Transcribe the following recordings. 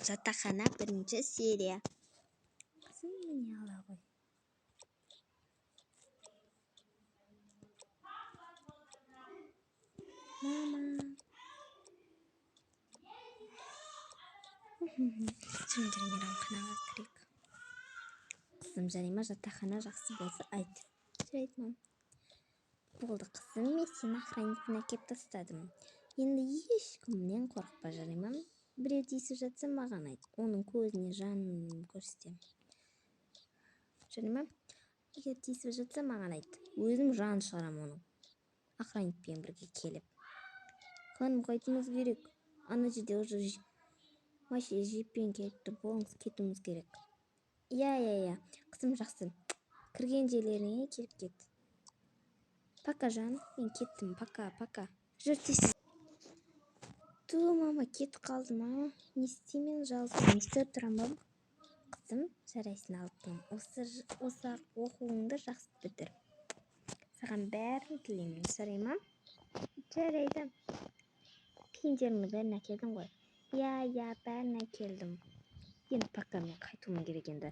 Жатақхана бірінші серия. Қызым, міне ала ғой. Мама. Жүріңдер, мейрамханаға кірейік. Қызым, жарай ма, жатақхана жақсы болса айт. Жарайды, мам. Болды, қызым, мен сені охранникпен әкеп тастадым. Енді ешкімнен қорықпа, жарай ма? Біреу тиісіп жатса, маған айт. Оның көзіне жанын көрсетемін. Жарай ма? Егер тиісіп жатса, маған айт. Өзім жан шығарамын оның. Охранникпен бірге келіп. Ханым, қайтуымыз керек. Ана жерде уже машина джиппен келіп тұр. Болыңыз, кетуіміз керек. Иә, иә, иә. Қызым, жақсы. Кірген жерлеріңе келіп кет. Пока, жан. Мен кеттім. Пока, пока. Жүр тез. Ту, мама, кетіп қалды ма? Не істеймін, жалғыз не істеп тұрамын ба? Қызым, жарайсың, алтыным. Осы оқуыңды жақсы бітір. Саған бәрін тілеймін, жарай ма? Жарайды. Киімдеріңді бәрін әкелдің ғой? Иә, иә, бәрін әкелдім. Енді пока мен қайтуым керек енді.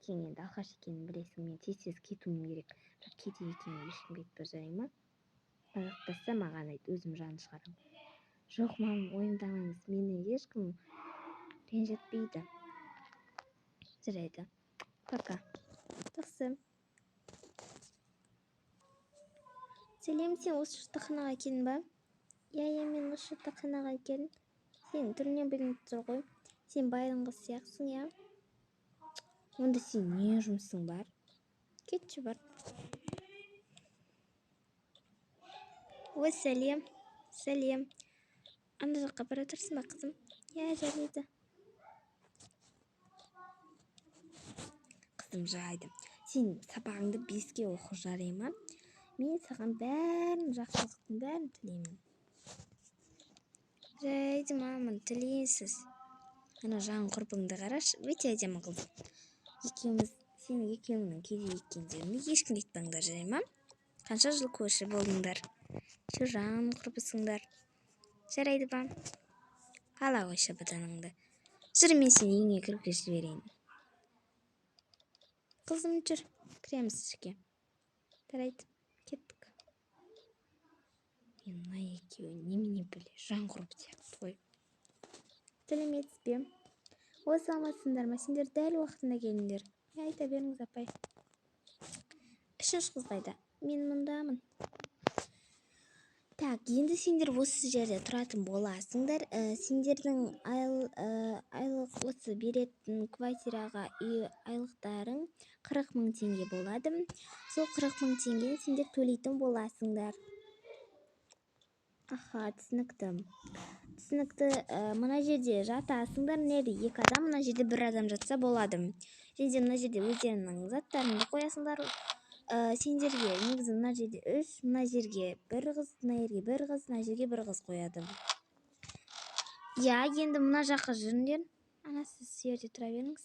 Әкең енді алқаш екенін білесің, мен тез-тез кетуім керек. Бірақ кедей екенін ешкімге айтпа, жарай ма? Мазақтаса маған айт, өзім жанын шығарамын. Жоқ, мам, уайымдамаңыз, мені ешкім ренжітпейді. Жарайды. Пока. Жақсы. Сәлем, сен осы жатақханаға келдің ба? Иә, иә, мен осы жатақханаға келдім. Сен түрінен білініп тұр ғой. Сен байдың қызы сияқтысың, иә? Онда сен не жұмысың бар? Кетші бар. Ой, сәлем. Сәлем. Ана жаққа бара тұрсың ба, қызым? Иә, жарайды. Қызым, жарайды. Сен сабағыңды 5-ке оқы, жарай ма? Мен саған бәрін, жақсылықтың бәрін тілеймін. Жарайды, мама, тілейсіз. Ана жан құрбыңды қарашы, өте әдемі қыз. Екеуміз, сен екеуіңнің кедей екендеріңді ешкімге айтпаңдар, жарай ма? Қанша жыл көрші болдыңдар. Ше жан құрбысыңдар. Жарайды ба? Ала ғой шабаданыңды. Жүр, мен сені үйіңе кіргізіп жіберейін. Қызым, жүр, кіреміз ішке. Жарайды, кеттік. Мен мына екеуі немене біле, жан құрбы сияқты ғой. Сәлеметсіз бе? Ой, саламатсыңдар ма? Сендер дәл уақытында келдіңдер. Иә, айта беріңіз, апай. Үшінші қыз қайда? Мен мұндамын. Так, енді сендер осы жерде тұратын боласыңдар. Сендердің айлық осы беретін квартираға үй айлықтарың 40 мың теңге болады. Сол 40 мың теңгені сендер төлейтін боласыңдар. Аха, түсінікті. Түсінікті. Мына жерде жатасыңдар, мына жерде екі адам, мына жерде бір адам жатса болады. Және де мына жерде өздеріңнің заттарыңды қоясыңдар. Сендерге негізі мына жерде 3, мына жерге бір қыз, мына жерге бір қыз, мына жерге бір қыз қояды. Иә, енді мына жаққа жүріңдер. Ана, сіз жерде тұра беріңіз.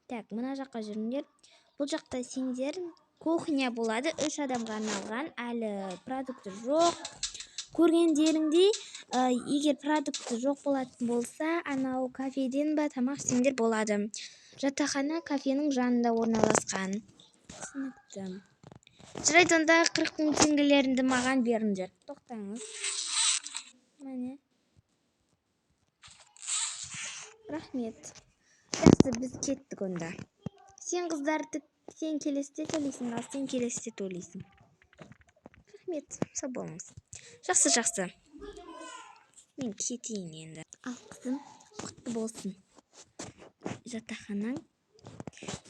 Так, мына жаққа жүріңдер. Бұл жақта сендер кухня болады, 3 адамға арналған, әлі продукты жоқ. Көргендеріңдей, егер продукты жоқ болатын болса, анау кафеден ба тамақ ішсеңдер болады. Жатақхана кафенің жанында орналасқан. Түсінікті. Жарайды, онда 40 мың теңгелеріңді маған беріңдер. Тоқтаңыз. Міне. Рахмет. Жақсы, біз кеттік онда. Сен қыздарды, сен келесіде төлейсің, ал сен келесіде төлейсің. Рахмет, сау болыңыз. Жақсы, жақсы. Мен кетейін енді. Ал, қызым, құтты болсын. Жатақханаң.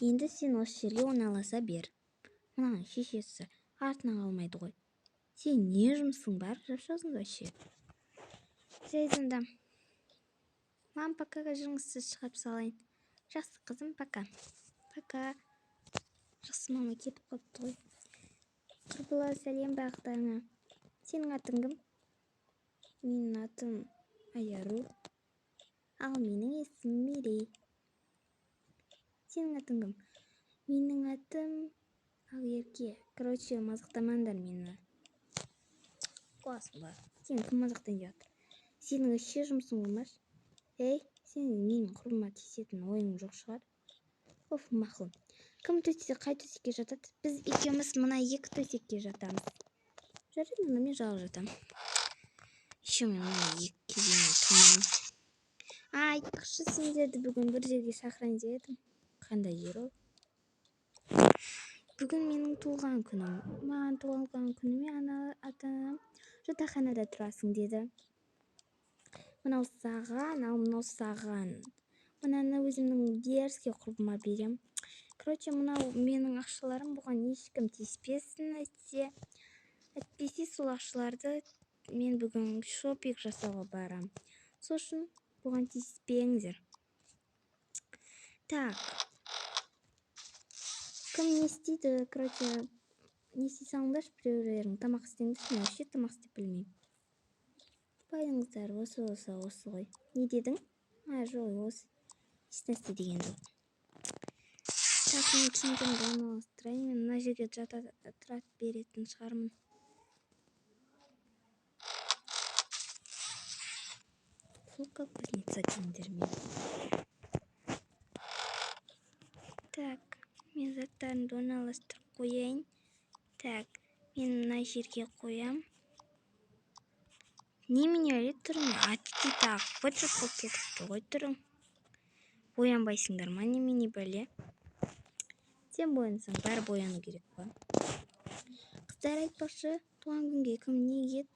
Енді сен осы жерге орналаса бер. Мынаның шешесі артынан қалмайды ғой. Сен не жұмысың бар? Жап-жасың вообще. Жарайды онда. Мам, пока жүріңіз, сіз шығарып салайын. Жақсы, қызым, пока. Пока. Жақсы, мама кетіп қалыпты ғой. Құрбылар, сәлем бақтарыңа. Сенің атың кім? Менің атым Аяру. Ал менің есімім Мерей. Сенің атың кім? Менің атым Ақерке. Короче, мазақтамаңдар мені. Қуасың ба? Сені кім мазақтайын деп жатыр? Сенің вообще жұмысың болмашы. Ей, Сен менің құрбыма тиісетін ойың жоқ шығар. Оф, мақұл. Кім төсекте, қай төсекке жатады? Біз екеуміз мына екі төсекке жатамыз. Жарайды, онда мен жалғыз жатамын. Еще мен мына екі кезеңнен тұрмаймын. Айтпақшы, сендерді бүгін бір жерге шақырайын деп едім. Қандай жер ол? Бүгін менің туылған күнім. Маған туылған күніме ата-анам жатақханада тұрасың деді. Мынау саған, ал мынау саған. Мынаны өзімнің дерзкий құрбыма берем. Короче, мынау менің ақшаларым, бұған ешкім тиіспесін, әйтпесе сол ақшаларды мен бүгін шопинг жасауға барам. Сол үшін бұған тиіспеңдер. Так. Кім не істейді? Короче, не істей салыңдаршы, біреулерің тамақ істеңдерші, мен вообще тамақ істеп білмеймін. Байыңыздар, осы болса осы ғой. Не дедің? А, жоқ, осы. Ешнәрсе деген жоқ. Так, мен киімдерімді орналастырайын. Мен мына жерге жата тұрат беретін шығармын. Фука кузница киімдерімен. Так, мен заттарымды орналастырып қояйын. Так, мен мына жерге қоям. Немене әлі түрің? Очки тағып быт-шыт болып кетіпті ғой түрің. Боянбайсыңдар ма немене бәле? Сен боянсаң, бәрі бояну керек қой. Қыздар, айтпақшы, туған күнге кім не киеді?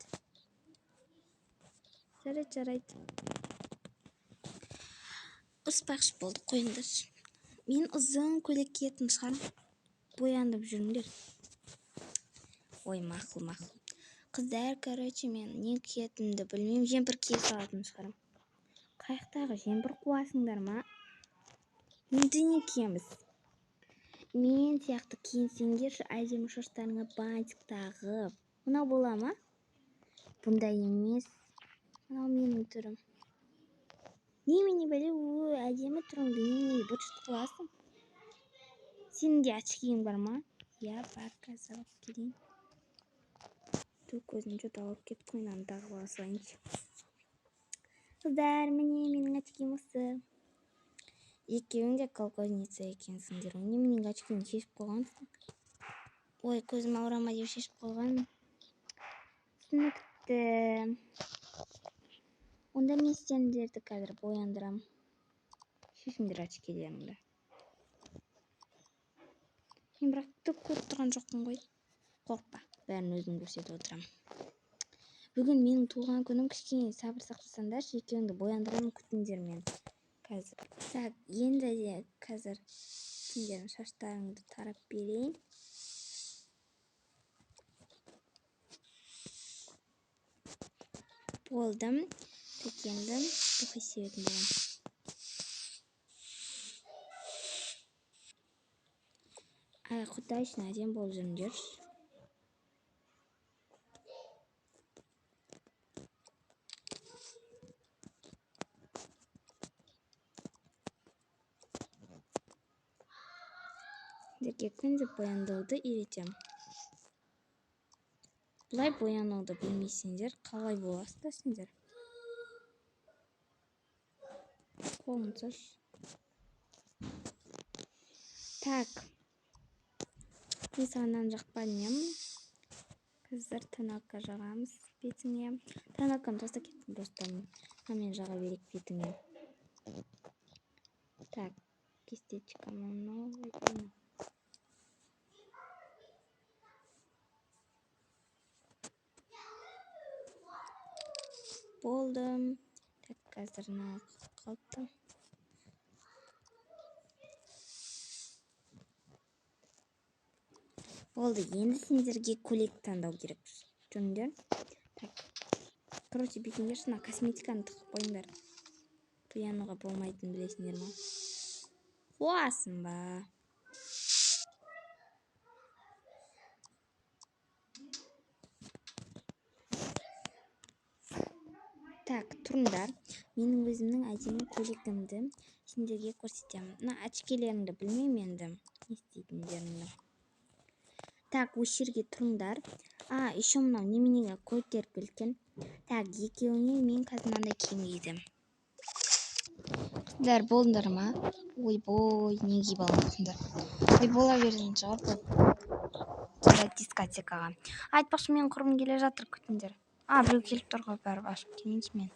Жарайды, жарайды. Ұрыспақшы болдық, қойыңдаршы. Мен ұзын көйлек киетін шығармын. Боянып жүріңдер. Ой, мақұл, мақұл. Қыздар, короче, мен не киетінімді білмеймін. Жемпір кие салатын шығармын. Қаяқтағы жемпір қуасыңдар ма? Енді не киеміз? Мен сияқты киінсеңдерші, әдемі шаштарыңа бантик тағып. Мынау бола ма? Бұндай емес. Мынау менің түрім. Немене бәле, ө, әдемі түріңді немене быт-шыт қыласың? Сенің де очкиің бар ма? Иә, бар, қазір алып келейін. Ту, көзім жот ауырып кетті ғой, мынаны тағып ала салайыншы. Қыздар, міне менің очкиім осы. Екеуің де колхозница екенсіңдер. Неменеге очкиіңді шешіп қойғансың? Ой, көзім ауыра ма деп шешіп қойғанмын. Түсінікті. Онда мен сендерді қазір бояндырам. Шешіңдер очкилеріңді. Мен бірақ түк көріп тұрған жоқпын ғой. Қорықпа, бәрін өзім көрсетіп отырамын. Бүгін менің туған күнім, кішкене сабыр сақтасаңдаршы, екеуіңді бояндырамын, күтіңдер мен. Қазір. Так, енді де қазір сендердің шаштарыңды тарап берейін. Болдым. Так, енді духи себетін боламын. Ай, Құдай үшін әдемі болып жүріңдерші. Сендерге күнде бояндыруды үйретемін. Бұлай боянуды білмесеңдер, қалай боласыздар сендер? Қолын ұсташы. Так. Мен саған мынаны жақпадым, ем. Қазір тоналка жағамыз бетіңе. Тоналканы тастап кеттім, достарым. Мына мен жаға берейік бетіңе. Так, кисточка мынау. Болдым. Так, қазір мынау қалыпты. Болды, енді сендерге көйлек таңдау керек. Жүріңдер. Так. Короче, бүйтіңдерші, мына косметиканы тығып қойыңдар. Боянуға болмайтынын білесіңдер ма? Қуасың ба? Так, тұрыңдар. Менің өзімнің әдемі көйлегімді сендерге көрсетемін. Мына очкилеріңді білмеймін енді, не істейтіндеріңді. Так, осы жерге тұрыңдар. А, еще мынау неменеге көтеріп келген. Так, екеуіне мен қазір мынандай киім кидім. Қыздар, болдыңдар ма? Ойбой, не киіп алғансыңдар? Ой, бола беретін шығар бұл. Жарайды, дискотекаға. Айтпақшы, менің құрбым келе жатыр, күтіңдер. А, біреу келіп тұр ғой, барып ашып келейінші мен.